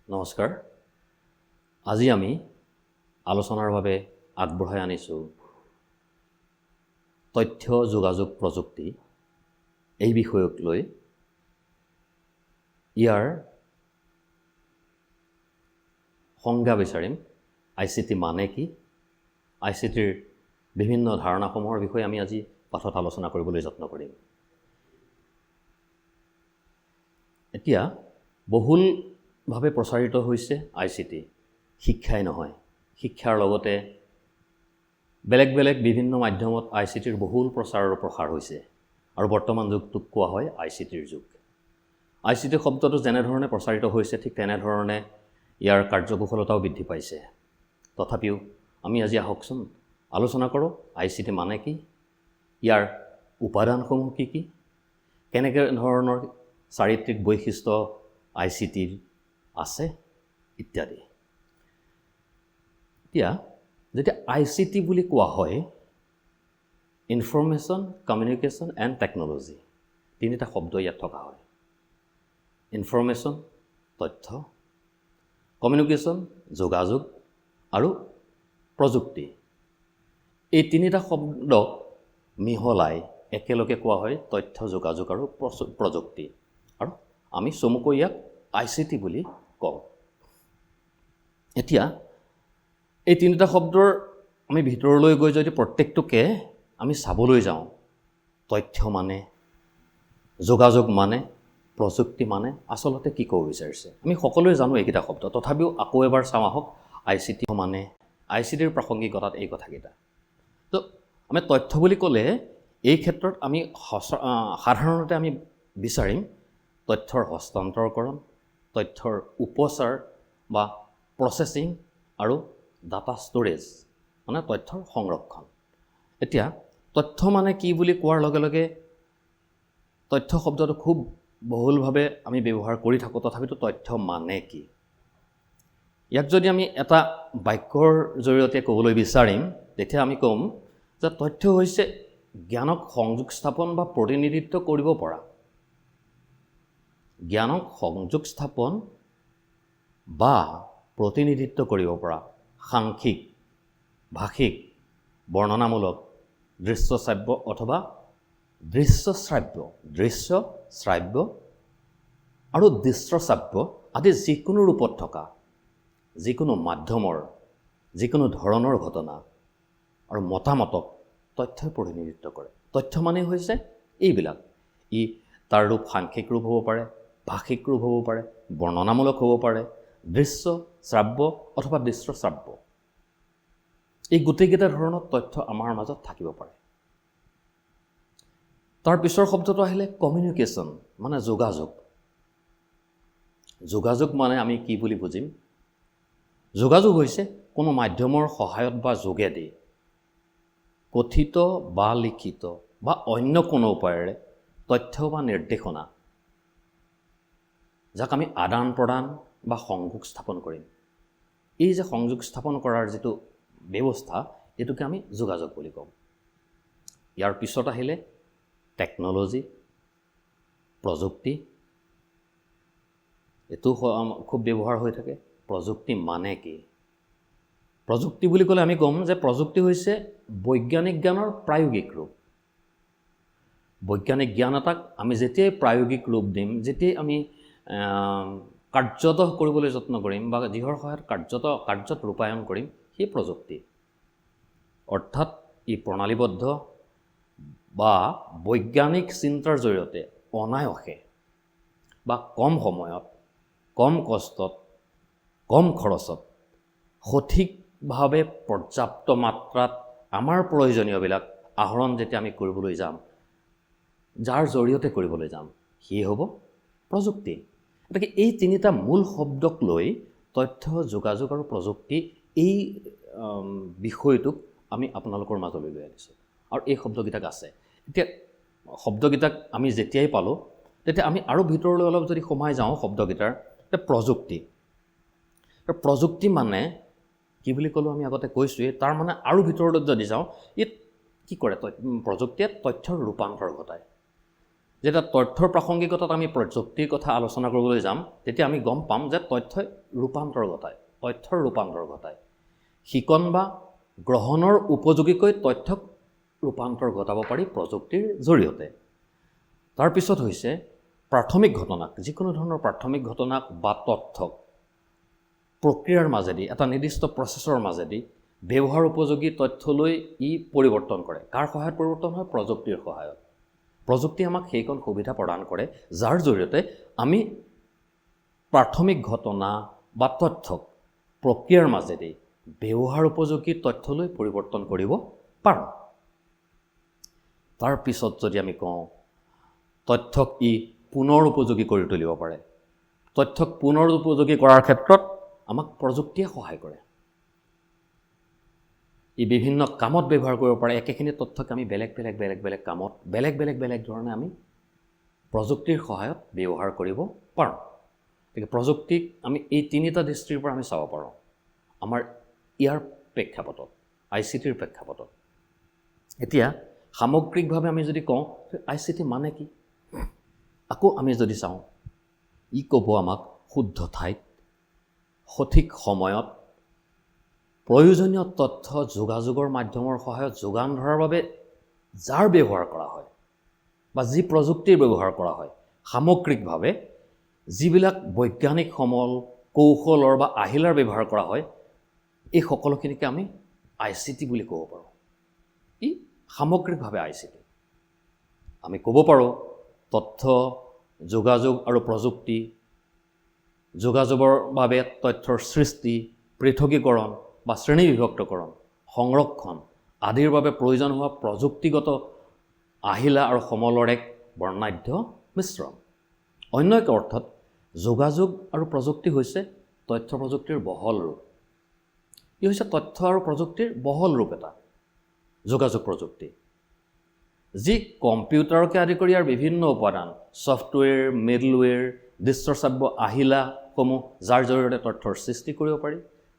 নমস্কাৰ। আজি আমি আলোচনাৰ বাবে আগবঢ়াই আনিছোঁ তথ্য যোগাযোগ প্ৰযুক্তি এই বিষয়ক লৈ। ইয়াৰ সংজ্ঞা বিচাৰিম, I C T মানে কি, I C টিৰ বিভিন্ন ধাৰণাসমূহৰ বিষয়ে আমি আজি পাঠত আলোচনা কৰিবলৈ যত্ন কৰিম। এতিয়া বহুলভাৱে প্ৰচাৰিত হৈছে I C T, শিক্ষাই নহয়, শিক্ষাৰ লগতে বেলেগ বেলেগ বিভিন্ন মাধ্যমত I C টিৰ বহুল প্ৰচাৰ আৰু প্ৰসাৰ হৈছে আৰু বৰ্তমান যুগটোক কোৱা হয় I C টিৰ যুগ। I C T শব্দটো যেনেধৰণে প্ৰচাৰিত হৈছে ঠিক তেনেধৰণে ইয়াৰ কাৰ্যকুশলতাও বৃদ্ধি পাইছে। তথাপিও আমি আজি আহকচোন আলোচনা কৰোঁ I C T মানে কি, ইয়াৰ উপাদানসমূহ কি কি, কেনেকৈ ধৰণৰ চাৰিত্ৰিক বৈশিষ্ট্য I C টিৰ আছে ইত্যাদি। এতিয়া যেতিয়া I C T বুলি কোৱা হয়, ইনফৰ্মেশ্যন, কমিউনিকেশ্যন এণ্ড টেকন'লজি, তিনিটা শব্দ ইয়াত থকা হয়। ইনফৰ্মেশ্যন তথ্য, কমিউনিকেশ্যন যোগাযোগ আৰু প্ৰযুক্তি, এই তিনিটা শব্দক মিহলাই একেলগে কোৱা হয় তথ্য, যোগাযোগ আৰু প্ৰযুক্তি, আৰু আমি চমুকৈ ইয়াক I C T বুলি কওঁ। এতিয়া এই তিনিটা শব্দৰ আমি ভিতৰলৈ গৈ যদি প্ৰত্যেকটোকে আমি চাবলৈ যাওঁ, তথ্য মানে, যোগাযোগ মানে, প্ৰযুক্তি মানে আচলতে কি ক'ব বিচাৰিছে আমি সকলোৱে জানো এইকেইটা শব্দ, তথাপিও আকৌ এবাৰ চাওঁ আহক I C T মানে, I C টিৰ প্ৰাসংগিকতাত এই কথাকেইটা। তো আমি তথ্য বুলি ক'লে এই ক্ষেত্ৰত আমি সাধাৰণতে আমি বিচাৰিম তথ্যৰ হস্তান্তৰকৰণ, তথ্যৰ উপচাৰ বা প্ৰচেছিং আৰু ডাটা ষ্ট'ৰেজ মানে তথ্যৰ সংৰক্ষণ। এতিয়া তথ্য মানে কি বুলি কোৱাৰ লগে লগে তথ্য শব্দটো খুব বহুলভাৱে আমি ব্যৱহাৰ কৰি থাকোঁ, তথাপিতো তথ্য মানে কি ইয়াক যদি আমি এটা বাক্যৰ জৰিয়তে ক'বলৈ বিচাৰিম তেতিয়া আমি ক'ম যে তথ্য হৈছে জ্ঞানক সংযোগ স্থাপন বা প্ৰতিনিধিত্ব কৰিব পৰা, জ্ঞানক সংযোগ স্থাপন বা প্ৰতিনিধিত্ব কৰিব পৰা সাংখ্যিক, ভাষিক, বৰ্ণনামূলক, দৃশ্য শ্ৰাব্য অথবা দৃশ্য শ্ৰাব্য আৰু দৃশ্য শ্ৰাব্য আদি যিকোনো ৰূপত থকা যিকোনো মাধ্যমৰ যিকোনো ধৰণৰ ঘটনা আৰু মতামতক তথ্যই প্ৰতিনিধিত্ব কৰে। তথ্য মানে হৈছে এইবিলাক, ই তাৰ ৰূপ সাংখ্যিক ৰূপ হ'ব পাৰে, ভাষিক ৰূপ হ'ব পাৰে, বৰ্ণনামূলক হ'ব পাৰে, দৃশ্য শ্ৰাব্য অথবা দৃশ্য শ্ৰাব্য, এই গোটেইকেইটা ধৰণৰ তথ্য আমাৰ মাজত থাকিব পাৰে। তাৰ পিছৰ শব্দটো আহিলে কমিউনিকেশ্যন মানে যোগাযোগ। যোগাযোগ মানে আমি কি বুলি বুজিম? যোগাযোগ হৈছে কোনো মাধ্যমৰ সহায়ত বা যোগেদি কথিত বা লিখিত বা অন্য কোনো উপায়েৰে তথ্য বা নিৰ্দেশনা, যাক আমি আদান প্ৰদান বা সংযোগ স্থাপন কৰিম। এই যে সংযোগ স্থাপন কৰাৰ যিটো ব্যৱস্থা, এইটোকে আমি যোগাযোগ বুলি কওঁ। ইয়াৰ পিছত আহিলে টেকন'লজি, প্ৰযুক্তি, এইটো খুব ব্যৱহাৰ হৈ থাকে। প্ৰযুক্তি মানে কি? প্ৰযুক্তি বুলি ক'লে আমি ক'ম যে প্ৰযুক্তি হৈছে বৈজ্ঞানিক জ্ঞানৰ প্ৰায়োগিক ৰূপ। বৈজ্ঞানিক জ্ঞান এটাক আমি যেতিয়াই প্ৰায়োগিক ৰূপ দিম, যেতিয়াই আমি কাৰ্যতঃ কৰিবলৈ যত্ন কৰিম বা যিহৰ সহায়ত কাৰ্যত ৰূপায়ণ কৰিম, সেই প্ৰযুক্তি। অৰ্থাৎ ই প্ৰণালীবদ্ধ বা বৈজ্ঞানিক চিন্তাৰ জৰিয়তে অনায়াসে বা কম সময়ত, কম কষ্টত, কম খৰচত সঠিকভাৱে পৰ্যাপ্ত মাত্ৰাত আমাৰ প্ৰয়োজনীয়বিলাক আহৰণ যেতিয়া আমি কৰিবলৈ যাম, যাৰ জৰিয়তে কৰিবলৈ যাম, সিয়ে হ'ব প্ৰযুক্তি। গতিকে এই তিনিটা মূল শব্দক লৈ তথ্য, যোগাযোগ আৰু প্ৰযুক্তি এই বিষয়টোক আমি আপোনালোকৰ মাজলৈ লৈ আনিছোঁ আৰু এই শব্দকেইটাক আছে। এতিয়া শব্দকেইটাক আমি যেতিয়াই পালোঁ, তেতিয়া আমি আৰু ভিতৰলৈ অলপ যদি সোমাই যাওঁ শব্দকেইটাৰ, এতিয়া প্ৰযুক্তি, প্ৰযুক্তি মানে কি বুলি ক'লোঁ আমি আগতে কৈছোঁৱেই, তাৰ মানে আৰু ভিতৰলৈ যদি যাওঁ, ই কি কৰে? প্ৰযুক্তিয়ে তথ্যৰ ৰূপান্তৰ ঘটায়। যেতিয়া তথ্যৰ প্ৰাসংগিকতাত আমি প্ৰযুক্তিৰ কথা আলোচনা কৰিবলৈ যাম, তেতিয়া আমি গম পাম যে তথ্যই ৰূপান্তৰ ঘটায়, তথ্যৰ ৰূপান্তৰ ঘটায়। শিকন বা গ্ৰহণৰ উপযোগীকৈ তথ্যক ৰূপান্তৰ ঘটাব পাৰি প্ৰযুক্তিৰ জৰিয়তে। তাৰপিছত হৈছে প্ৰাথমিক ঘটনাক, যিকোনো ধৰণৰ প্ৰাথমিক ঘটনাক বা তথ্যক প্ৰক্ৰিয়াৰ মাজেদি, এটা নিৰ্দিষ্ট প্ৰচেছৰ মাজেদি ব্যৱহাৰ উপযোগী তথ্যলৈ ই পৰিৱৰ্তন কৰে। কাৰ সহায়ত পৰিৱৰ্তন হয়? প্ৰযুক্তিৰ সহায়ত। প্ৰযুক্তিয়ে আমাক সেইকণ সুবিধা প্ৰদান কৰে যাৰ জৰিয়তে আমি প্ৰাথমিক ঘটনা বা তথ্যক প্ৰক্ৰিয়াৰ মাজেদি ব্যৱহাৰ উপযোগী তথ্যলৈ পৰিৱৰ্তন কৰিব পাৰোঁ। তাৰপিছত যদি আমি কওঁ, তথ্যক ই পুনৰ উপযোগী কৰি তুলিব পাৰে। তথ্যক পুনৰ উপযোগী কৰাৰ ক্ষেত্ৰত আমাক প্ৰযুক্তিয়ে সহায় কৰে। ই বিভিন্ন কামত ব্যৱহাৰ কৰিব পাৰে। একেখিনি তথ্যক আমি বেলেগ বেলেগ বেলেগ বেলেগ কামত, বেলেগ বেলেগ বেলেগ ধৰণে আমি প্ৰযুক্তিৰ সহায়ত ব্যৱহাৰ কৰিব পাৰোঁ। গতিকে প্ৰযুক্তিক আমি এই তিনিটা দৃষ্টিৰ পৰা আমি চাব পাৰোঁ আমাৰ ইয়াৰ প্ৰেক্ষাপটত, আইচিটিৰ প্ৰেক্ষাপটত। এতিয়া সামগ্ৰিকভাৱে আমি যদি কওঁ, আইচিটি মানে কি, আকৌ আমি যদি চাওঁ, ই ক'ব আমাক শুদ্ধ ঠাইত সঠিক সময়ত প্ৰয়োজনীয় তথ্য যোগাযোগৰ মাধ্যমৰ সহায়ত যোগান ধৰাৰ বাবে যাৰ ব্যৱহাৰ কৰা হয় বা যি প্ৰযুক্তিৰ ব্যৱহাৰ কৰা হয়, সামগ্ৰিকভাৱে যিবিলাক বৈজ্ঞানিক সমল, কৌশলৰ বা আহিলাৰ ব্যৱহাৰ কৰা হয়, এই সকলোখিনিকে আমি আইচিটি বুলি ক'ব পাৰোঁ। ই সামগ্ৰিকভাৱে আইচিটি। আমি ক'ব পাৰোঁ তথ্য, যোগাযোগ আৰু প্ৰযুক্তি, যোগাযোগৰ বাবে তথ্যৰ সৃষ্টি, পৃথকীকৰণ বা শ্ৰেণীবিভক্তকৰণ, সংৰক্ষণ আদিৰ বাবে প্ৰয়োজন হোৱা প্ৰযুক্তিগত আহিলা আৰু সমলৰ এক বৰ্ণাঢ্য মিশ্ৰণ। অন্য এক অৰ্থত যোগাযোগ আৰু প্ৰযুক্তি হৈছে তথ্য প্ৰযুক্তিৰ বহল ৰূপ। ই হৈছে তথ্য আৰু প্ৰযুক্তিৰ বহল ৰূপ এটা যোগাযোগ প্ৰযুক্তি, যি কম্পিউটাৰকে আদি কৰি ইয়াৰ বিভিন্ন উপাদান, ছফ্টৱেৰ, মিডলৱেৰ, দৃশ্যশ্ৰাব্য আহিলাসমূহ, যাৰ জৰিয়তে তথ্যৰ সৃষ্টি কৰিব পাৰি,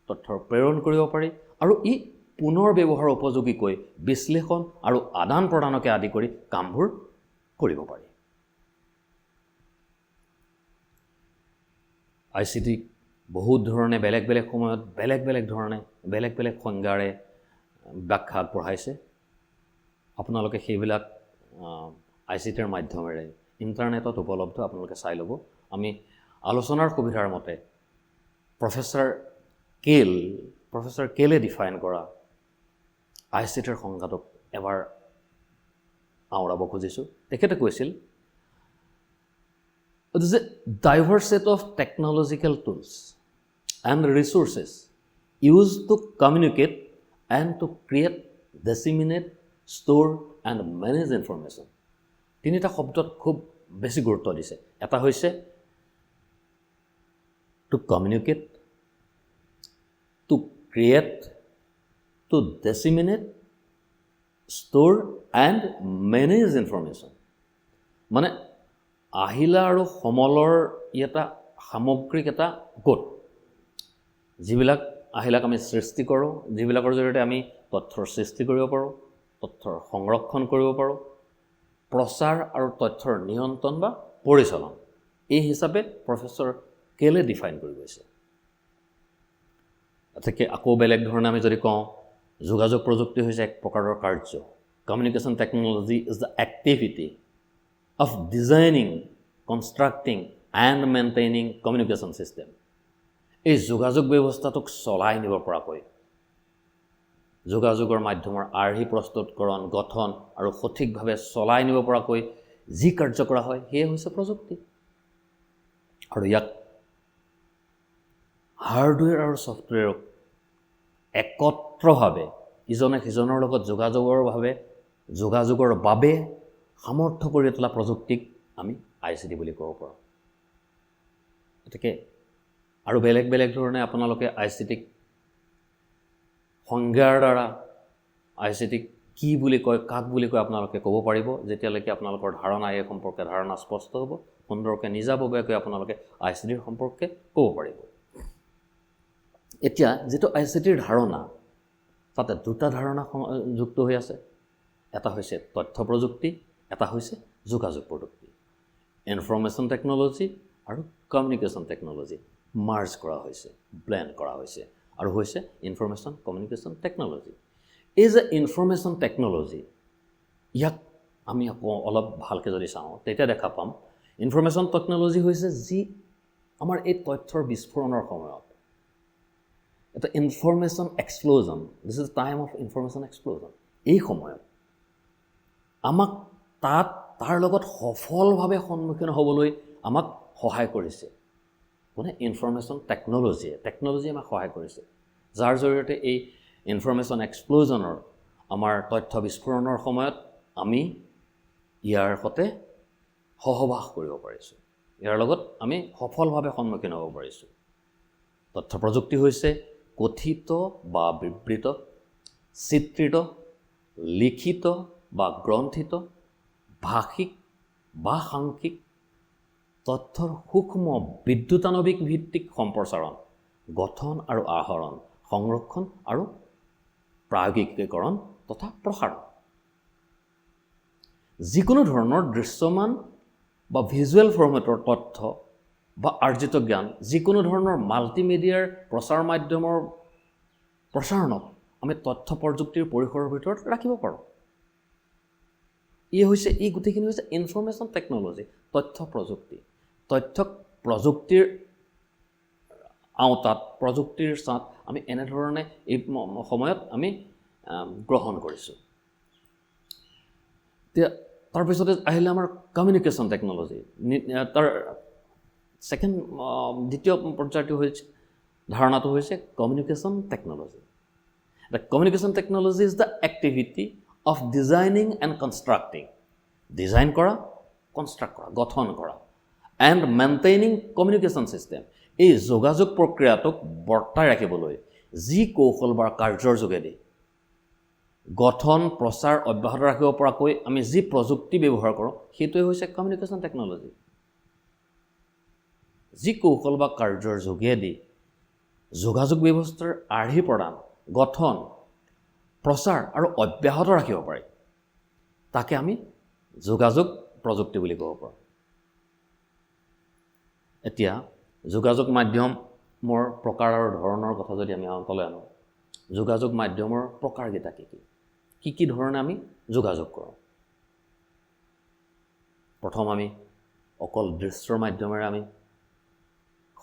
তথ্যৰ প্ৰেৰণ কৰিব পাৰি আৰু ই পুনৰ ব্যৱহাৰ উপযোগীকৈ বিশ্লেষণ আৰু আদান প্ৰদানকে আদি কৰি কামবোৰ কৰিব পাৰি। আইচিটিক বহুত ধৰণে বেলেগ বেলেগ সময়ত বেলেগ বেলেগ ধৰণে বেলেগ বেলেগ সংজ্ঞাৰে ব্যাখ্যা আগবঢ়াইছে। আপোনালোকে সেইবিলাক আইচিটিৰ মাধ্যমেৰে ইণ্টাৰনেটত উপলব্ধ, আপোনালোকে চাই ল'ব। আমি আলোচনাৰ সুবিধাৰ মতে প্ৰফেচাৰ কেলে ডিফাইন কৰা আইচিটিৰ সংজ্ঞাটোক এবাৰ আওৰাব খুজিছোঁ। তেখেতে কৈছিল, It is a diverse set of technological tools and resources used to communicate and to create, disseminate, store and manage information. তিনিটা শব্দত খুব বেছি গুৰুত্ব দিছে। এটা হৈছে to communicate, to create, to disseminate, store and manage information. মানে আহিলা আৰু সমলৰ ই এটা সামগ্ৰিক এটা গোট, যিবিলাক আহিলাক আমি সৃষ্টি কৰোঁ, যিবিলাকৰ জৰিয়তে আমি তথ্যৰ সৃষ্টি কৰিব পাৰোঁ, তথ্যৰ সংৰক্ষণ কৰিব পাৰোঁ, প্ৰচাৰ আৰু তথ্যৰ নিয়ন্ত্ৰণ বা পৰিচালন। এই হিচাপে প্ৰফেচৰ কেলে ডিফাইন কৰি গৈছে। গতিকে আকৌ বেলেগ ধৰণে আমি যদি কওঁ, যোগাযোগ প্ৰযুক্তি হৈছে এক প্ৰকাৰৰ কাৰ্য। Communication technology is the activity of designing, constructing and maintaining communication system. এই যোগাযোগ ব্যৱস্থাটোক চলাই নিব পৰাকৈ যোগাযোগৰ মাধ্যমৰ আৰ্হি প্ৰস্তুতকৰণ, গঠন আৰু সঠিকভাৱে চলাই নিব পৰাকৈ যি কাৰ্য কৰা হয় সেয়ে হৈছে প্ৰযুক্তি। আৰু ইয়াক হাৰ্ডৱেৰ আৰু ছফ্টৱেৰক একত্ৰভাৱে ইজনে সিজনৰ লগত যোগাযোগৰ বাবে সামৰ্থ্য কৰি তোলা প্ৰযুক্তিক আমি আইচিটি বুলি ক'ব পাৰোঁ। গতিকে আৰু বেলেগ বেলেগ ধৰণে আপোনালোকে আইচিটিক সংজ্ঞাৰ দ্বাৰা আইচিটিক কি বুলি কয়, কাক বুলি কয় আপোনালোকে ক'ব পাৰিব। যেতিয়ালৈকে আপোনালোকৰ ধাৰণা এই সম্পৰ্কে ধাৰণা স্পষ্ট হ'ব, সুন্দৰকৈ নিজাববীয়াকৈ আপোনালোকে আইচিটিৰ সম্পৰ্কে ক'ব পাৰিব। এতিয়া যিটো আইচিটিৰ ধাৰণা, তাতে দুটা ধাৰণা যুক্ত হৈ আছে। এটা হৈছে তথ্য প্ৰযুক্তি, এটা হৈছে যোগাযোগ প্ৰযুক্তি। ইনফৰ্মেশ্যন টেকন'লজি আৰু কমিউনিকেশ্যন টেকন'লজি মাৰ্জ কৰা হৈছে, ব্লেণ্ড কৰা হৈছে আৰু হৈছে ইনফৰ্মেশ্যন কমিউনিকেশ্যন টেকন'লজি। এই যে ইনফৰ্মেশ্যন টেকন'লজি, ইয়াক আমি আকৌ অলপ ভালকৈ যদি চাওঁ তেতিয়া দেখা পাম ইনফৰ্মেশ্যন টেকন'লজি হৈছে যি আমাৰ এই তথ্যৰ বিস্ফোৰণৰ সময়ত এটা information explosion, this is time of information explosion. এই সময়ত আমাক তাৰ লগত সফলভাৱে সন্মুখীন হ'বলৈ আমাক সহায় কৰিছে কোনে? ইনফৰ্মেশ্যন টেকন'লজিয়ে আমাক সহায় কৰিছে, যাৰ জৰিয়তে এই ইনফৰ্মেশ্যন এক্সপ্ল'জনৰ, আমাৰ তথ্য বিস্ফোৰণৰ সময়ত আমি ইয়াৰ সৈতে সহবাস কৰিব পাৰিছোঁ, ইয়াৰ লগত আমি সফলভাৱে সন্মুখীন হ'ব পাৰিছোঁ। তথ্য প্ৰযুক্তি হৈছে কথিত বা বিবৃত, চিত্ৰিত, লিখিত বা গ্ৰন্থিত, ভাষিক বা সাংখ্যিক তথ্যৰ সূক্ষ্ম বিদ্যুতানবিক ভিত্তিক সম্প্ৰচাৰণ, গঠন আৰু আহৰণ, সংৰক্ষণ আৰু প্ৰায়োগিকীকৰণ তথা প্ৰসাৰণ। যিকোনো ধৰণৰ দৃশ্যমান বা ভিজুৱেল ফৰ্মেটৰ তথ্য বা আৰ্জিত জ্ঞান, যিকোনো ধৰণৰ মাল্টিমিডিয়াৰ প্ৰচাৰ মাধ্যমৰ প্ৰচাৰণক আমি তথ্য প্ৰযুক্তিৰ পৰিসৰৰ ভিতৰত ৰাখিব পাৰোঁ। এই গোটেইখিনি হৈছে ইনফৰ্মেশ্যন টেকন'লজি, তথ্য প্ৰযুক্তি। তথ্যক প্ৰযুক্তিৰ আওতাত, প্ৰযুক্তিৰ ছাঁত আমি এনেধৰণে এই সময়ত আমি গ্ৰহণ কৰিছোঁ। এতিয়া তাৰপিছতে আহিলে আমাৰ কমিউনিকেশ্যন টেকন'লজি। তাৰ ছেকেণ্ড, দ্বিতীয় পৰ্যায়টো হৈছে, ধাৰণাটো হৈছে communication technology. The communication technology is the activity of designing and constructing, design কৰা, কনষ্ট্ৰাক্ট কৰা, গঠন কৰা, এণ্ড মেইনটেইনিং কমিউনিকেশ্যন ছিষ্টেম। এই যোগাযোগ প্ৰক্ৰিয়াটোক বৰ্তাই ৰাখিবলৈ যি কৌশল বা কাৰ্যৰ যোগেদি গঠন, প্ৰচাৰ অব্যাহত ৰাখিব পৰাকৈ আমি যি প্ৰযুক্তি ব্যৱহাৰ কৰোঁ, সেইটোৱে হৈছে কমিউনিকেশ্যন টেকন'লজি। যি কৌশল বা কাৰ্যৰ যোগেদি যোগাযোগ ব্যৱস্থাৰ আৰ্হি প্ৰদান, গঠন, প্ৰচাৰ আৰু অব্যাহত ৰাখিব পাৰি, তাকে আমি যোগাযোগ প্ৰযুক্তি বুলি ক'ব পাৰোঁ। এতিয়া যোগাযোগ মাধ্যমৰ প্ৰকাৰ আৰু ধৰণৰ কথা যদি আমি আওতালৈ আনো, যোগাযোগ মাধ্যমৰ প্ৰকাৰকেইটা কি কি, কি কি ধৰণে আমি যোগাযোগ কৰোঁ? প্ৰথম আমি অকল দৃশ্যৰ মাধ্যমেৰে আমি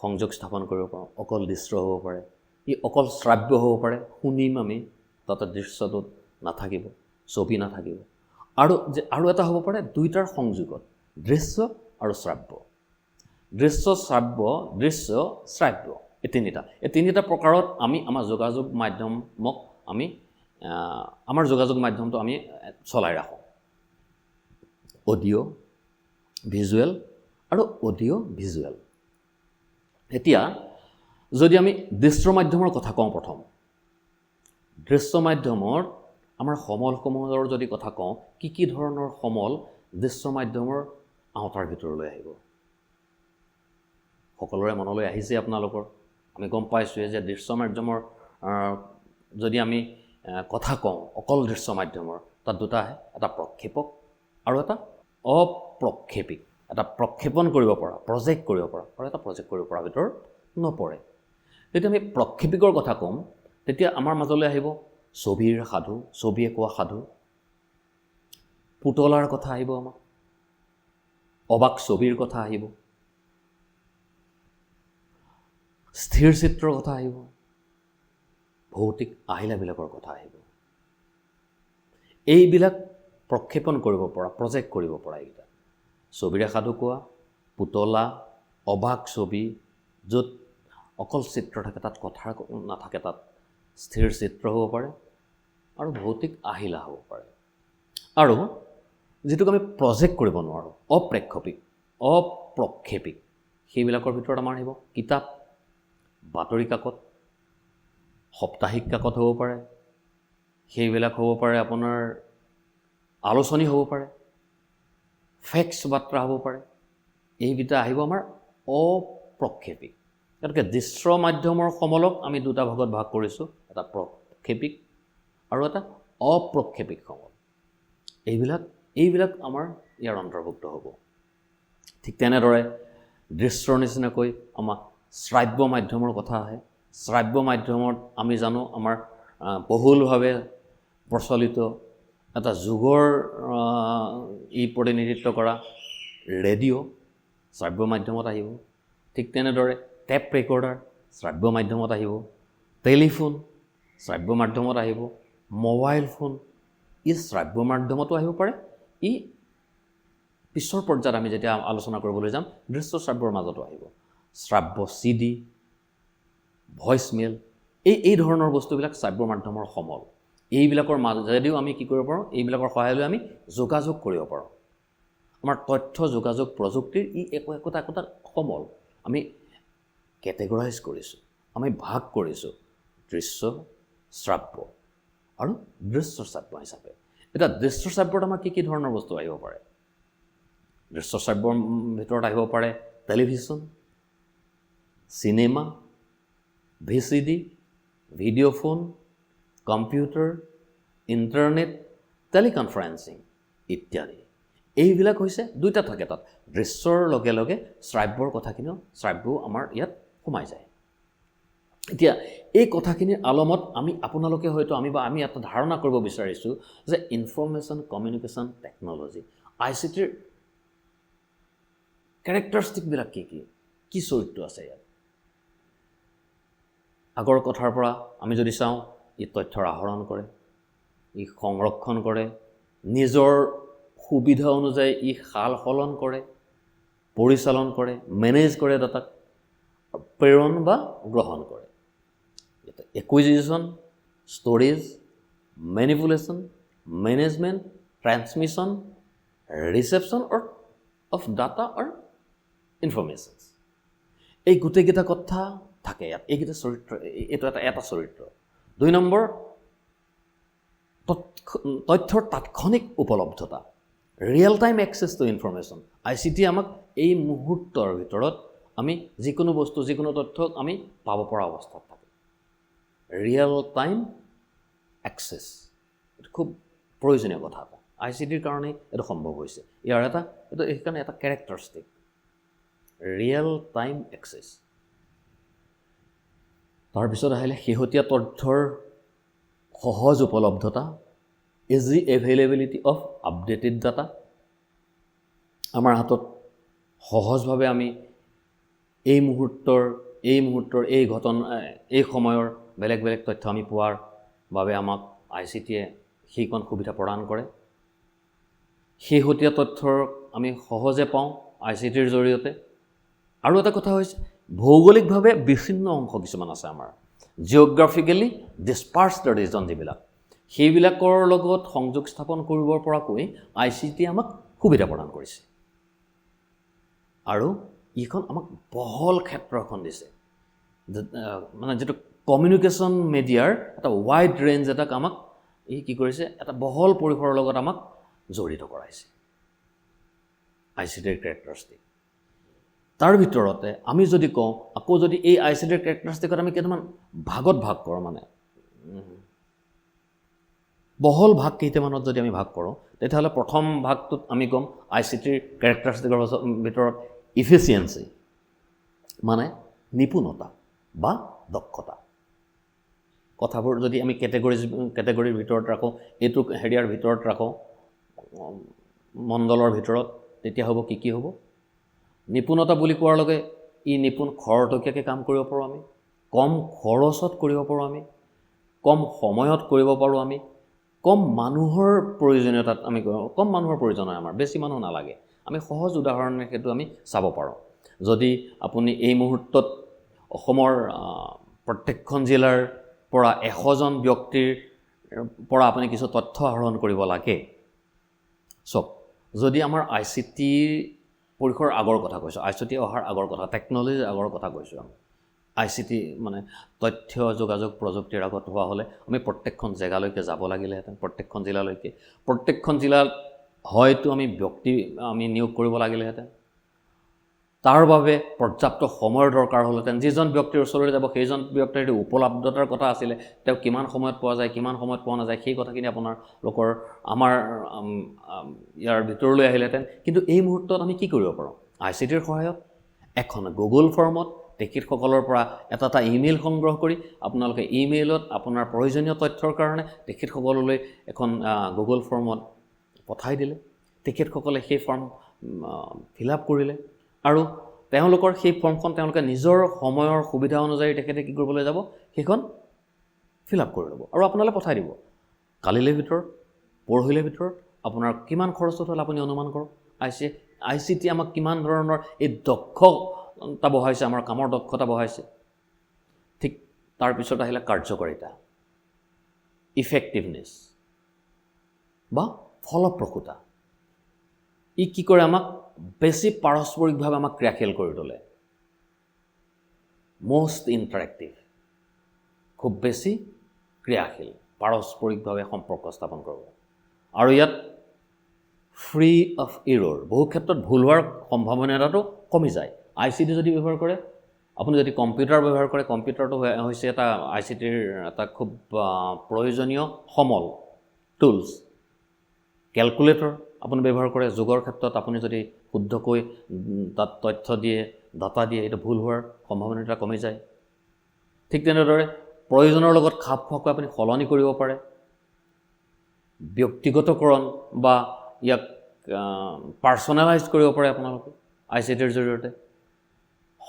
সংযোগ স্থাপন কৰিব পাৰোঁ। অকল দৃশ্য হ'ব পাৰে, ই অকল শ্ৰাব্য হ'ব পাৰে, শুনিম আমি, তাতে দৃশ্যটোত নাথাকিব, ছবি নাথাকিব। আৰু এটা হ'ব পাৰে দুইটাৰ সংযোগত, দৃশ্য আৰু শ্ৰাব্য, দৃশ্য শ্ৰাব্য, দৃশ্য শ্ৰাব্য, এই তিনিটা প্ৰকাৰত আমি আমাৰ যোগাযোগ মাধ্যমক আমি আমাৰ যোগাযোগ মাধ্যমটো আমি চলাই ৰাখোঁ। অডিঅ' ভিজুৱেল আৰু অডিঅ' ভিজুৱেল। এতিয়া যদি আমি দৃশ্য মাধ্যমৰ কথা কওঁ, প্ৰথম দৃশ্য মাধ্যমৰ আমাৰ সমলসমূহৰ যদি কথা কওঁ, কি কি ধৰণৰ সমল দৃশ্য মাধ্যমৰ আওতাৰ ভিতৰলৈ আহিব? সকলোৰে মনলৈ আহিছে আপোনালোকৰ, আমি গম পাইছোঁৱে যে দৃশ্য মাধ্যমৰ যদি আমি কথা কওঁ, অকল দৃশ্য মাধ্যমৰ তাত দুটা আহে, এটা প্ৰক্ষেপক আৰু এটা অপ্ৰক্ষেপিক। এটা প্ৰক্ষেপণ কৰিব পৰা, প্ৰজেক্ট কৰিব পৰা, আৰু এটা প্ৰজেক্ট কৰিব পৰা ভিতৰত নপৰে। যেতিয়া আমি প্ৰক্ষেপিকৰ কথা ক'ম, তেতিয়া আমাৰ মাজলৈ আহিব ছবিৰ সাধু, ছবিয়ে কোৱা সাধু, পুতলাৰ কথা আহিব, আমাক অবাক ছবিৰ কথা আহিব, স্থিৰ চিত্ৰৰ কথা আহিব, ভৌতিক আহিলাবিলাকৰ কথা আহিব। এইবিলাক প্ৰক্ষেপণ কৰিব পৰা, প্ৰজেক্ট কৰিব পৰা এইকেইটা ছবিৰে সাধু কোৱা, পুতলা, অবাক ছবি য'ত অকল চিত্ৰ থাকে, তাত কথা নাথাকে, তাত স্থিৰ চিত্ৰ হ'ব পাৰে আৰু ভৌতিক আহিলা হ'ব পাৰে। আৰু যিটোক আমি প্ৰজেক্ট কৰিব নোৱাৰোঁ, অপ্ৰেক্ষপিক, অপ্ৰক্ষেপিক, সেইবিলাকৰ ভিতৰত আমাৰ আহিব কিতাপ, বাতৰি কাকত, সাপ্তাহিক কাকত হ'ব পাৰে, সেইবিলাক হ'ব পাৰে আপোনাৰ আলোচনী হ'ব পাৰে, ফেক্স বাৰ্তা হ'ব পাৰে। এইকেইটা আহিব আমাৰ অপ্ৰক্ষেপিক। গতিকে দৃশ্য মাধ্যমৰ সমলক আমি দুটা ভাগত ভাগ কৰিছোঁ, এটা প্ৰক্ষেপিক আৰু এটা অপ্ৰক্ষেপিক সমল। এইবিলাক আমাৰ ইয়াৰ অন্তৰ্ভুক্ত হ'ব। ঠিক তেনেদৰে দৃশ্যৰ নিচিনাকৈ আমাৰ শ্ৰাব্য মাধ্যমৰ কথা আহে। শ্ৰাব্য মাধ্যমত আমি জানো আমাৰ বহুলভাৱে প্ৰচলিত এটা যুগৰ ই প্ৰতিনিধিত্ব কৰা ৰেডিঅ' শ্ৰাব্য মাধ্যমত আহিব। ঠিক তেনেদৰে টেপ ৰেকৰ্ডাৰ শ্ৰাব্য মাধ্যমত আহিব, টেলিফোন শ্ৰাব্য মাধ্যমত আহিব, মোবাইল ফোন ই শ্ৰাব্য মাধ্যমতো আহিব পাৰে। ই পিছৰ পৰ্যায়ত আমি যেতিয়া আলোচনা কৰিবলৈ যাম, দৃশ্য শ্ৰাব্যৰ মাজতো আহিব। শ্ৰাব্য চিডি, ভইচ মেইল, এই ধৰণৰ বস্তুবিলাক শ্ৰাব্য মাধ্যমৰ সমল। এইবিলাকৰ মাজেদিও আমি কি কৰিব পাৰোঁ? এইবিলাকৰ সহায় লৈ আমি যোগাযোগ কৰিব পাৰোঁ। আমাৰ তথ্য যোগাযোগ প্ৰযুক্তিৰ ই একো একোটা একোটা সমল। আমি কেটেগৰাইজ কৰিছোঁ, আমি ভাগ কৰিছোঁ দৃশ্য, শ্ৰাব্য আৰু দৃশ্য শ্ৰাব্য হিচাপে। এতিয়া দৃশ্য শ্ৰাব্যত আমাৰ কি কি ধৰণৰ বস্তু আহিব পাৰে? দৃশ্য শ্ৰাব্যৰ ভিতৰত আহিব পাৰে television, cinema, VCD, video phone, computer, internet, teleconferencing ইত্যাদি। এইবিলাক হৈছে দুইটা থাকে তাত। দৃশ্যৰ লগে লগে শ্ৰাব্যৰ কথাখিনিও, শ্ৰাব্যও আমাৰ ইয়াত সোমাই যায়। এতিয়া এই কথাখিনিৰ আলমত আমি আপোনালোকে হয়তো আমি বা আমি এটা ধাৰণা কৰিব বিচাৰিছোঁ যে ইনফৰ্মেশ্যন কমিউনিকেশ্যন টেকন'লজি, আইচিটিৰ কেৰেক্টাৰিষ্টিকবিলাক কি কি, কি চৰিত্ৰ আছে ইয়াত। আগৰ কথাৰ পৰা আমি যদি চাওঁ, ই তথ্যৰ আহৰণ কৰে, ই সংৰক্ষণ কৰে, নিজৰ সুবিধা অনুযায়ী ই সাল সলন কৰে, পৰিচালন কৰে, মেনেজ কৰে ডাটাক, প্ৰেৰণ বা গ্ৰহণ কৰে। Acquisition, storage, manipulation, management, transmission, reception or of data or informations, এই গোটেইকেইটা কথা থাকে ইয়াত। এইকেইটা চৰিত্ৰ, এইটো এটা এটা চৰিত্ৰ। 2 নম্বৰ, তথ্যৰ তাৎক্ষণিক উপলব্ধতা, real time access to information। ICT আমাক এই মুহূৰ্তৰ ভিতৰত আমি যিকোনো বস্তু, যিকোনো তথ্যক আমি পাব পৰা অৱস্থাত থাকে। ৰিয়েল টাইম এক্সেছ, এইটো খুব প্ৰয়োজনীয় কথা এটা। আইচিটিৰ কাৰণেই এইটো সম্ভৱ হৈছে। ইয়াৰ এটা এইটো সেইকাৰণে এটা কেৰেক্টাৰিষ্টিক, ৰিয়েল টাইম এক্সেছ। তাৰপিছত আহিলে শেহতীয়া তথ্যৰ সহজ উপলব্ধতা, easy availability of updated data। আমাৰ হাতত সহজভাৱে আমি এই মুহূৰ্তৰ, এই ঘটনা, এই সময়ৰ বেলেগ বেলেগ তথ্য আমি পোৱাৰ বাবে আমাক আইচিটিয়ে সেইকণ সুবিধা প্ৰদান কৰে। শেহতীয়া তথ্যৰ আমি সহজে পাওঁ আইচিটিৰ জৰিয়তে। আৰু এটা কথা হৈছে, ভৌগোলিকভাৱে বিচ্ছিন্ন অংশ কিছুমান আছে আমাৰ, জিঅ'গ্ৰাফিকেলি ডিছপাৰ্চড ৰিজন যিবিলাক, সেইবিলাকৰ লগত সংযোগ স্থাপন কৰিব পৰাকৈ আইচিটিয়ে আমাক সুবিধা প্ৰদান কৰিছে। আৰু এইখন আমাক বহল ক্ষেত্ৰ এখন দিছে, মানে যিটো কমিউনিকেশ্যন মিডিয়াৰ এটা ৱাইড ৰেঞ্জ এটাক আমাক ই কি কৰিছে, এটা বহল পৰিসৰৰ লগত আমাক জড়িত কৰাইছে আইচিটিৰ কেৰেক্টাৰিষ্টিক। তাৰ ভিতৰতে আমি যদি কওঁ, আকৌ যদি এই আইচিটিৰ কেৰেক্টাৰিষ্টিকত আমি কেইটামান ভাগত ভাগ কৰোঁ, মানে বহল ভাগ কেইটামানত যদি আমি ভাগ কৰোঁ, তেতিয়াহ'লে প্ৰথম ভাগটোত আমি ক'ম আইচিটিৰ কেৰেক্টাৰিষ্টিকৰ ভিতৰত ইফিচিয়েঞ্চি, মানে নিপুণতা বা দক্ষতা। কথাবোৰ যদি আমি কেটেগৰীৰ ভিতৰত ৰাখোঁ, এইটো হেৰিয়াৰ ভিতৰত ৰাখোঁ, মণ্ডলৰ ভিতৰত, তেতিয়া হ'ব কি কি হ'ব? নিপুণতা বুলি কোৱাৰ লগে ই নিপুণ, খৰতকীয়াকৈ কাম কৰিব পাৰোঁ আমি, কম খৰচত কৰিব পাৰোঁ আমি, কম সময়ত কৰিব পাৰোঁ আমি, কম মানুহৰ প্ৰয়োজনীয়তাত আমি, কম মানুহৰ প্ৰয়োজন হয় আমাৰ, বেছি মানুহ নালাগে। আমি সহজ উদাহৰণে সেইটো আমি চাব পাৰোঁ। যদি আপুনি এই মুহূৰ্তত অসমৰ প্ৰত্যেকখন জিলাৰ পৰা 100জন ব্যক্তিৰ পৰা আপুনি কিছু তথ্য আহৰণ কৰিব লাগে, চাওক, যদি আমাৰ আইচিটিৰ পৰিসৰ আগৰ কথা কৈছোঁ, আইচিটি অহাৰ আগৰ কথা, টেকন'লজিৰ আগৰ কথা কৈছোঁ, আমি আইচিটি মানে তথ্য যোগাযোগ প্ৰযুক্তিৰ আগত হোৱা হ'লে আমি প্ৰত্যেকখন জেগালৈকে যাব লাগিলেহেঁতেন, প্ৰত্যেকখন জিলালৈকে, প্ৰত্যেকখন জিলাত হয়তো আমি ব্যক্তি আমি নিয়োগ কৰিব লাগিলেহেঁতেন। তাৰ বাবে পৰ্যাপ্ত সময়ৰ দৰকাৰ হ'লহেঁতেন। যিজন ব্যক্তিৰ ওচৰলৈ যাব, সেইজন ব্যক্তিৰ উপলব্ধতাৰ কথা আছিলে, তেওঁ কিমান সময়ত পোৱা যায়, কিমান সময়ত পোৱা নাযায়, সেই কথাখিনি আপোনালোকৰ আমাৰ ইয়াৰ ভিতৰলৈ আহিলেহেঁতেন। কিন্তু এই মুহূৰ্তত আমি কি কৰিব পাৰোঁ? I C টিৰ সহায়ত এখন গুগল ফৰ্মত তেখেতসকলৰ পৰা এটা এটা ইমেইল সংগ্ৰহ কৰি আপোনালোকে ইমেইলত আপোনাৰ প্ৰয়োজনীয় তথ্যৰ কাৰণে তেখেতসকললৈ এখন গুগল ফৰ্মত পঠাই দিলে। তেখেতসকলে সেই ফৰ্ম ফিল আপ কৰিলে আৰু তেওঁলোকৰ সেই ফৰ্মখন তেওঁলোকে নিজৰ সময়ৰ সুবিধা অনুযায়ী তেখেতে কি কৰিবলৈ যাব, সেইখন ফিল আপ কৰি ল'ব আৰু আপোনালৈ পঠাই দিব। কালিলৈ ভিতৰত, পৰহিলৈ ভিতৰত আপোনাৰ কিমান খৰচত হ'ল আপুনি অনুমান কৰক। I C T আমাক কিমান ধৰণৰ এই দক্ষতা বঢ়াইছে, আমাৰ কামৰ দক্ষতা বঢ়াইছে। ঠিক তাৰপিছত আহিলে কাৰ্যকাৰিতা, ইফেক্টিভনেছ বা ফলপ্ৰসূতা। ই কি কৰে? আমাক বেছি পাৰস্পৰিকভাৱে আমাক ক্ৰিয়াশীল কৰি তোলে, মষ্ট ইণ্টাৰেক্টিভ, খুব বেছি ক্ৰিয়াশীল, পাৰস্পৰিকভাৱে সম্পৰ্ক স্থাপন কৰিব। আৰু ইয়াত ফ্ৰী অফ ইৰৰ, বহু ক্ষেত্ৰত ভুল হোৱাৰ সম্ভাৱনীয়তাটো কমি যায়। I C T যদি ব্যৱহাৰ কৰে, আপুনি যদি কম্পিউটাৰ ব্যৱহাৰ কৰে, কম্পিউটাৰটো হৈছে এটা I C টিৰ এটা খুব প্ৰয়োজনীয় সমল, টুলছ। কেলকুলেটৰ আপুনি ব্যৱহাৰ কৰে, যোগৰ ক্ষেত্ৰত আপুনি যদি শুদ্ধকৈ তাত তথ্য দিয়ে, ডাটা দিয়ে, এইটো ভুল হোৱাৰ সম্ভাৱনীয়তা কমি যায়। ঠিক তেনেদৰে প্ৰয়োজনৰ লগত খাপ খোৱাকৈ আপুনি সলনি কৰিব পাৰে। ব্যক্তিগতকৰণ বা ইয়াক পাৰ্চনেলাইজ কৰিব পাৰে আপোনালোকে I C টিৰ জৰিয়তে।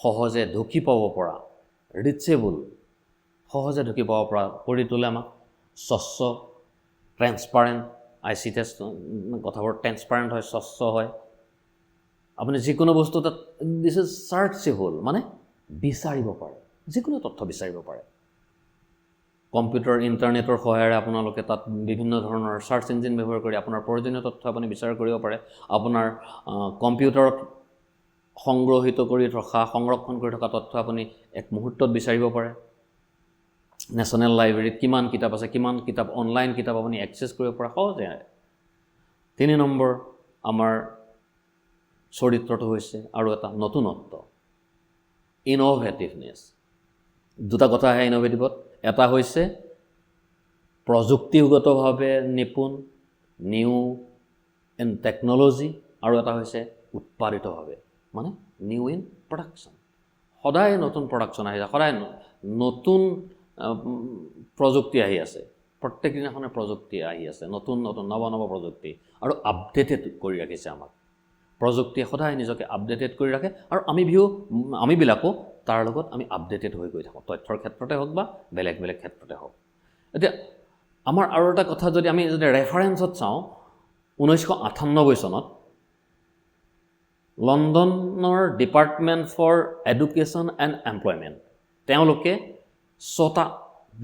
সহজে ঢুকি পাব পৰা, ৰিচেবল, সহজে ঢুকি পাব পৰা কৰি তোলে আমাক। স্বচ্ছ, ট্ৰেন্সপাৰেণ্ট, I C T কথাবোৰ ট্ৰেন্সপাৰেণ্ট হয়, স্বচ্ছ হয়। আপুনি যিকোনো বস্তু তাত this is searchable, মানে বিচাৰিব পাৰে, যিকোনো তথ্য বিচাৰিব পাৰে। কম্পিউটাৰ, ইণ্টাৰনেটৰ সহায়েৰে আপোনালোকে তাত বিভিন্ন ধৰণৰ চাৰ্চ ইঞ্জিন ব্যৱহাৰ কৰি আপোনাৰ প্ৰয়োজনীয় তথ্য আপুনি বিচাৰ কৰিব পাৰে। আপোনাৰ কম্পিউটাৰত সংগ্ৰহিত কৰি ৰখা, সংৰক্ষণ কৰি থকা তথ্য আপুনি এক মুহূৰ্তত বিচাৰিব পাৰে। নেশ্যনেল লাইব্ৰেৰীত কিমান কিতাপ আছে, কিমান কিতাপ, অনলাইন কিতাপ আপুনি এক্সেছ কৰিব পৰা সহজে। 3 নম্বৰ আমাৰ চৰিত্ৰটো হৈছে আৰু এটা নতুনত্ব, ইন'ভেটিভনেছ। দুটা কথা আহে ইন'ভেটিভত। এটা হৈছে প্ৰযুক্তিগতভাৱে নিপুণ, নিউ ইন টেকন'লজি, আৰু এটা হৈছে উৎপাদিতভাৱে, মানে নিউ ইন প্ৰডাকশ্যন। সদায় নতুন প্ৰডাকশ্যন আহি যায়, সদায় নতুন প্ৰযুক্তি আহি আছে। প্ৰত্যেক দিনাখনে প্ৰযুক্তি আহি আছে, নতুন নতুন, নৱ নৱ প্ৰযুক্তি, আৰু আপডেটেড কৰি ৰাখিছে আমাক। প্ৰযুক্তিয়ে সদায় নিজকে আপডেটেড কৰি ৰাখে আৰু আমিবিলাকো তাৰ লগত আমি আপডেটেড হৈ গৈ থাকোঁ, তথ্যৰ ক্ষেত্ৰতে হওক বা বেলেগ বেলেগ ক্ষেত্ৰতে হওক। এতিয়া আমাৰ আৰু এটা কথা যদি আমি যদি ৰেফাৰেঞ্চত চাওঁ, 1998 চনত লণ্ডনৰ Department for Education and Employment, তেওঁলোকে ছটা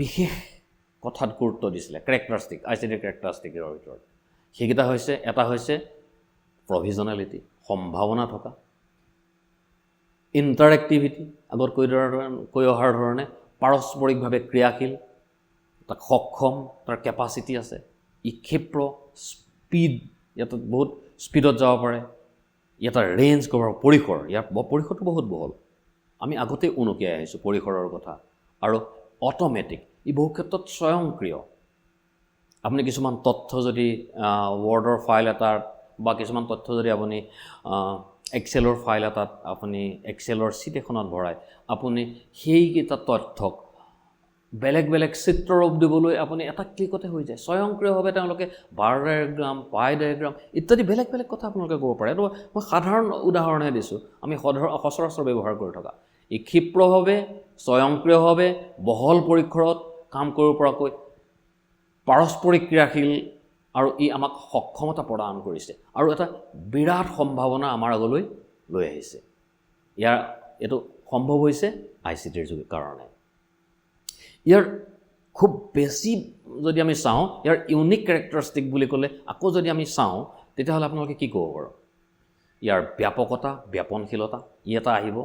বিশেষ কথাত গুৰুত্ব দিছিলে, কেৰেক্টাৰিষ্টিক, I C টিৰ কেৰেক্টাৰিষ্টিকৰ ভিতৰত। সেইকেইটা হৈছে, এটা হৈছে প্ৰভিজনেলিটি, সম্ভাৱনা থকা, ইণ্টাৰেক্টিভিটি, আগত কৈ অহাৰ ধৰণে পাৰস্পৰিকভাৱে ক্ৰিয়াশীল, তাক সক্ষম, তাৰ কেপাচিটি আছে, ই ক্ষিপ্ৰ, স্পীড, ইয়াত বহুত স্পীডত যাব পাৰে। ই এটা ৰেঞ্জ কভাৰ, পৰিসৰ, ইয়াৰ পৰিসৰটো বহুত বহল, আমি আগতেই উনুকিয়াই আহিছোঁ পৰিসৰৰ কথা। আৰু অট'মেটিক, ই বহু ক্ষেত্ৰত স্বয়ংক্ৰিয়। আপুনি কিছুমান তথ্য যদি ৱৰ্ডৰ ফাইল এটাত বা কিছুমান তথ্য যদি আপুনি এক্সেলৰ ফাইল এটাত, আপুনি এক্সেলৰ শ্বীট এখনত ভৰাই, আপুনি সেইকেইটা তথ্যক বেলেগ বেলেগ চিত্ৰৰূপ দিবলৈ আপুনি এটা ক্লিকতে হৈ যায় স্বয়ংক্ৰিয়ভাৱে। তেওঁলোকে বাৰ ডায়েগ্ৰাম, পাই ডায়েগ্ৰাম ইত্যাদি বেলেগ বেলেগ কথা আপোনালোকে ক'ব পাৰে। এইটো মই সাধাৰণ উদাহৰণহে দিছোঁ, আমি সচৰাচৰ ব্যৱহাৰ কৰি থকা। ই ক্ষিপ্ৰভাৱে, স্বয়ংক্ৰিয়ভাৱে, বহল পৰিসৰত কাম কৰিব পৰাকৈ পাৰস্পৰিক ক্ৰিয়াশীল আৰু ই আমাক সক্ষমতা প্ৰদান কৰিছে আৰু এটা বিৰাট সম্ভাৱনা আমাৰ আগলৈ লৈ আহিছে। এইটো সম্ভৱ হৈছে I C টিৰ যোগে কাৰণে। ইয়াৰ খুব বেছি যদি আমি চাওঁ, ইয়াৰ ইউনিক কেৰেক্টাৰিষ্টিক বুলি ক'লে আকৌ যদি আমি চাওঁ, তেতিয়াহ'লে আপোনালোকে কি ক'ব বাৰু? ইয়াৰ ব্যাপকতা, ব্যাপনশীলতা, ই এটা আহিব।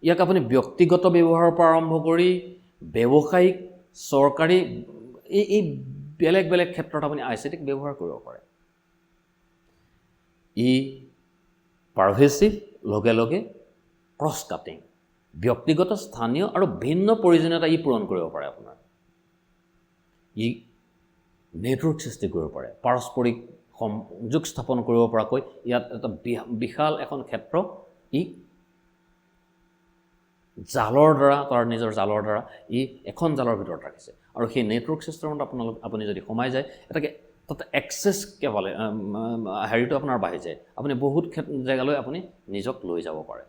ইয়াক আপুনি ব্যক্তিগত ব্যৱহাৰৰ পৰা আৰম্ভ কৰি ব্যৱসায়িক, চৰকাৰী, এই এই বেলেগ বেলেগ ক্ষেত্ৰত আপুনি I C টিক ব্যৱহাৰ কৰিব পাৰে। ই পাৰ্ভেচিভ, লগে লগে ক্ৰছ কাটিং, ব্যক্তিগত, স্থানীয় আৰু ভিন্ন প্ৰয়োজনীয়তা ই পূৰণ কৰিব পাৰে আপোনাৰ। ই নেটৱৰ্ক সৃষ্টি কৰিব পাৰে, পাৰস্পৰিক সংযোগ স্থাপন কৰিব পৰাকৈ ইয়াত এটা বিশাল এখন ক্ষেত্ৰ ই জালৰ দ্বাৰা, তাৰ নিজৰ জালৰ দ্বাৰা ই এখন জালৰ ভিতৰত ৰাখিছে। আৰু সেই নেটৱৰ্ক ছিষ্টেমত আপুনি যদি সোমাই যায়, এটাকে তাতে এক্সেছ কেৱলে হেৰিটো আপোনাৰ বাঢ়ি যায়, আপুনি বহুত জেগালৈ আপুনি নিজক লৈ যাব পাৰে।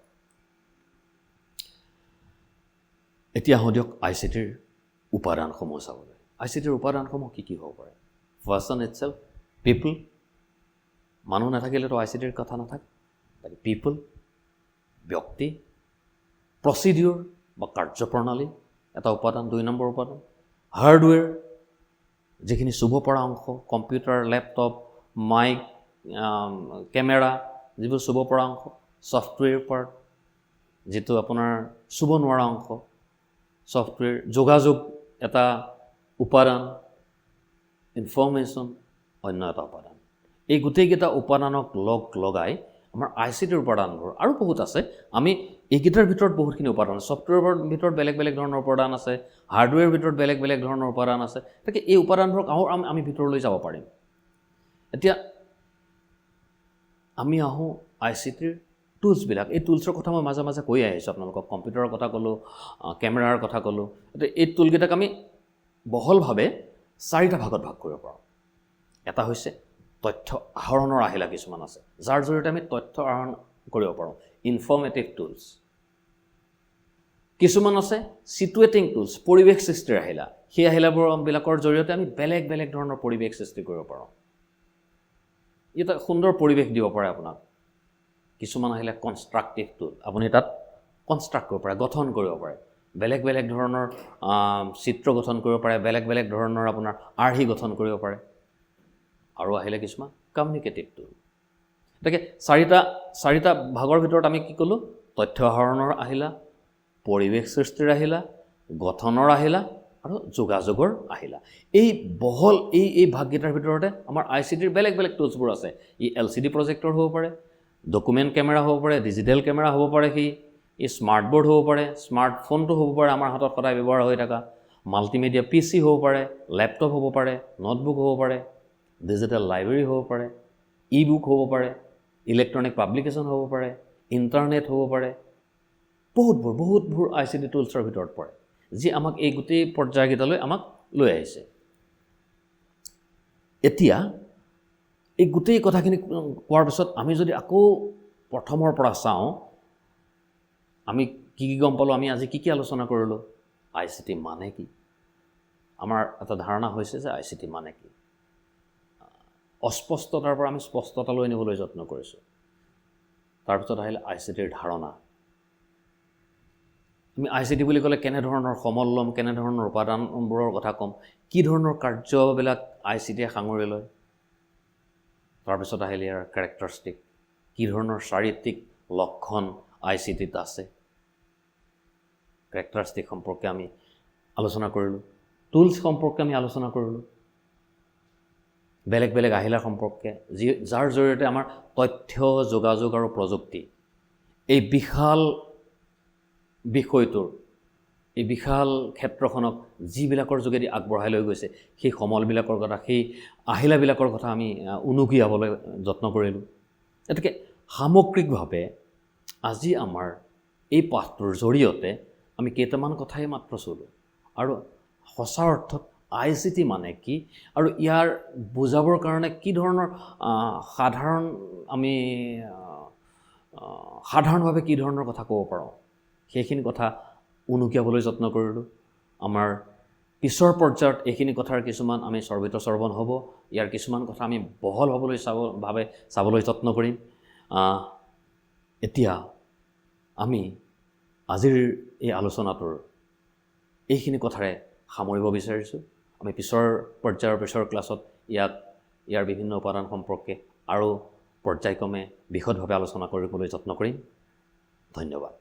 এতিয়া আহোঁ দিয়ক I C টিৰ উপাদানসমূহ চাবলৈ। I C টিৰ উপাদানসমূহ কি কি হ'ব পাৰে? পাৰ্চন ইটছেল্ফ, পিপল, মানুহ নাথাকিলেতো I C টিৰ কথা নাথাকে। পিপল, ব্যক্তি, প্ৰচিডিউৰ বা কাৰ্যপ্ৰণালী এটা উপাদান, 2 নম্বৰ উপাদান। হাৰ্ডৱেৰ, যিখিনি চুব পৰা অংশ, কম্পিউটাৰ, লেপটপ, মাইক, কেমেৰা, যিবোৰ চুব পৰা অংশ। ছফ্টৱেৰ পাৰ্ট, যিটো আপোনাৰ চুব নোৱাৰা অংশ। ছফ্টৱেৰ, যোগাযোগ এটা উপাদান, ইনফৰ্মেশ্যন অন্য এটা উপাদান। এই গোটেইকেইটা উপাদানক লগ লগাই আমাৰ I C টিৰ উপাদানবোৰ আৰু বহুত আছে। আমি এইকেইটাৰ ভিতৰত বহুতখিনি উপাদান, ছফ্টৱেৰৰ ভিতৰত বেলেগ বেলেগ ধৰণৰ উপাদান আছে, হাৰ্ডৱেৰৰ ভিতৰত বেলেগ বেলেগ ধৰণৰ উপাদান আছে। গতিকে এই উপাদানবোৰক আৰু আমি ভিতৰলৈ যাব পাৰিম। এতিয়া আমি আহোঁ I C টিৰ টুলছবিলাক। এই টুলছৰ কথা মই মাজে মাজে কৈ আহিছোঁ আপোনালোকক। কম্পিউটাৰৰ কথা ক'লোঁ, কেমেৰাৰ কথা ক'লোঁ। এতিয়া এই টুলকেইটাক আমি বহলভাৱে 4টা ভাগত ভাগ কৰিব পাৰোঁ। এটা হৈছে তথ্য আহৰণৰ আহিলা কিছুমান আছে, যাৰ জৰিয়তে আমি তথ্য আহৰণ কৰিব পাৰোঁ, ইনফৰ্মেটিভ টুলছ। কিছুমান আছে চিটুৱেটিং টুলছ, পৰিৱেশ সৃষ্টিৰ আহিলা। সেই আহিলাবোৰবিলাকৰ জৰিয়তে আমি বেলেগ বেলেগ ধৰণৰ পৰিৱেশ সৃষ্টি কৰিব পাৰোঁ। ই এটা সুন্দৰ পৰিৱেশ দিব পাৰে আপোনাক। কিছুমান আহিলে কনষ্ট্ৰাক্টিভ টুল, আপুনি তাত কনষ্ট্ৰাক্ট কৰিব পাৰে, গঠন কৰিব পাৰে, বেলেগ বেলেগ ধৰণৰ চিত্ৰ গঠন কৰিব পাৰে, বেলেগ বেলেগ ধৰণৰ আপোনাৰ আৰ্হি গঠন কৰিব পাৰে। আৰু আহিলে কিছুমান কমিউনিকেটিভ টুল। গতিকে চাৰিটা ভাগৰ ভিতৰত আমি কি ক'লোঁ? তথ্য আহৰণৰ আহিলা, পৰিৱেশ সৃষ্টিৰ আহিলা, গঠনৰ আহিলা আৰু যোগাযোগৰ আহিলা। এই বহল এই ভাগকেইটাৰ ভিতৰতে আমাৰ I C টিৰ বেলেগ বেলেগ টুলছবোৰ আছে। ই এল চি ডি প্ৰজেক্টৰ হ'ব পাৰে, ডকুমেণ্ট কেমেৰা হ'ব পাৰে, ডিজিটেল কেমেৰা হ'ব পাৰে, ই স্মাৰ্ট বৰ্ড হ'ব পাৰে, স্মাৰ্টফোনটো হ'ব পাৰে আমাৰ হাতত সদায় ব্যৱহাৰ হৈ থকা, মাল্টিমিডিয়া পি চি হ'ব পাৰে, লেপটপ হ'ব পাৰে, নোটবুক হ'ব পাৰে, ডিজিটেল লাইব্ৰেৰী হ'ব পাৰে, ই বুক হ'ব পাৰে, ইলেক্ট্ৰনিক পাব্লিকেশ্যন হ'ব পাৰে, ইণ্টাৰনেট হ'ব পাৰে। বহুতবোৰ I C T টুলছৰ ভিতৰত পৰে, যি আমাক এই গোটেই পৰ্যায়কেইটালৈ আমাক লৈ আহিছে। এতিয়া এই গোটেই কথাখিনি কোৱাৰ পিছত আমি যদি আকৌ প্ৰথমৰ পৰা চাওঁ, আমি কি কি গম পালোঁ, আমি আজি কি কি আলোচনা কৰিলোঁ, I C T মানে কি, আমাৰ এটা ধাৰণা হৈছে যে I C T মানে কি। অস্পষ্টতাৰ পৰা আমি স্পষ্টতালৈ নিবলৈ যত্ন কৰিছোঁ। তাৰপিছত আহিলে I C টিৰ ধাৰণা। আমি I C T বুলি ক'লে কেনেধৰণৰ সমল ল'ম, কেনেধৰণৰ উপাদানবোৰৰ কথা ক'ম, কি ধৰণৰ কাৰ্যবিলাক I C টিয়ে সাঙুৰি লয়। তাৰপিছত আহিলে ইয়াৰ কেৰেক্টাৰিষ্টিক, কি ধৰণৰ চাৰিত্ৰিক লক্ষণ I C টিত আছে, কেৰেক্টাৰিষ্টিক সম্পৰ্কে আমি আলোচনা কৰিলোঁ। টুলছ সম্পৰ্কে আমি আলোচনা কৰিলোঁ, বেলেগ বেলেগ আহিলা সম্পৰ্কে, যাৰ জৰিয়তে আমাৰ তথ্য, যোগাযোগ আৰু প্ৰযুক্তি এই বিশাল বিষয়টোৰ, এই বিশাল ক্ষেত্ৰখনক যিবিলাকৰ যোগেদি আগবঢ়াই লৈ গৈছে, সেই সমলবিলাকৰ কথা, সেই আহিলাবিলাকৰ কথা আমি উনুকিয়াবলৈ যত্ন কৰিলোঁ। গতিকে সামগ্ৰিকভাৱে আজি আমাৰ এই পাঠটোৰ জৰিয়তে আমি কেইটামান কথাই মাত্ৰ চলোঁ, আৰু সঁচা অৰ্থত I C T মানে কি আৰু ইয়াৰ বুজাবৰ কাৰণে কি ধৰণৰ সাধাৰণ আমি সাধাৰণভাৱে কি ধৰণৰ কথা ক'ব পাৰোঁ, সেইখিনি কথা উনুকিয়াবলৈ যত্ন কৰিলোঁ। আমাৰ পিছৰ পৰ্যায়ত এইখিনি কথাৰ কিছুমান আমি চৰ্বিত চৰ্বণ হ'ব, ইয়াৰ কিছুমান কথা আমি বহল হ'বলৈ চাবলৈ যত্ন কৰিম। এতিয়া আমি আজিৰ এই আলোচনাটোৰ এইখিনি কথাৰে সামৰিব বিচাৰিছোঁ। আমি পিছৰ পৰ্যায়ৰ পিছৰ ক্লাছত ইয়াৰ বিভিন্ন উপাদান সম্পৰ্কে আৰু পৰ্যায়ক্ৰমে বিশদভাৱে আলোচনা কৰিবলৈ যত্ন কৰিম। ধন্যবাদ।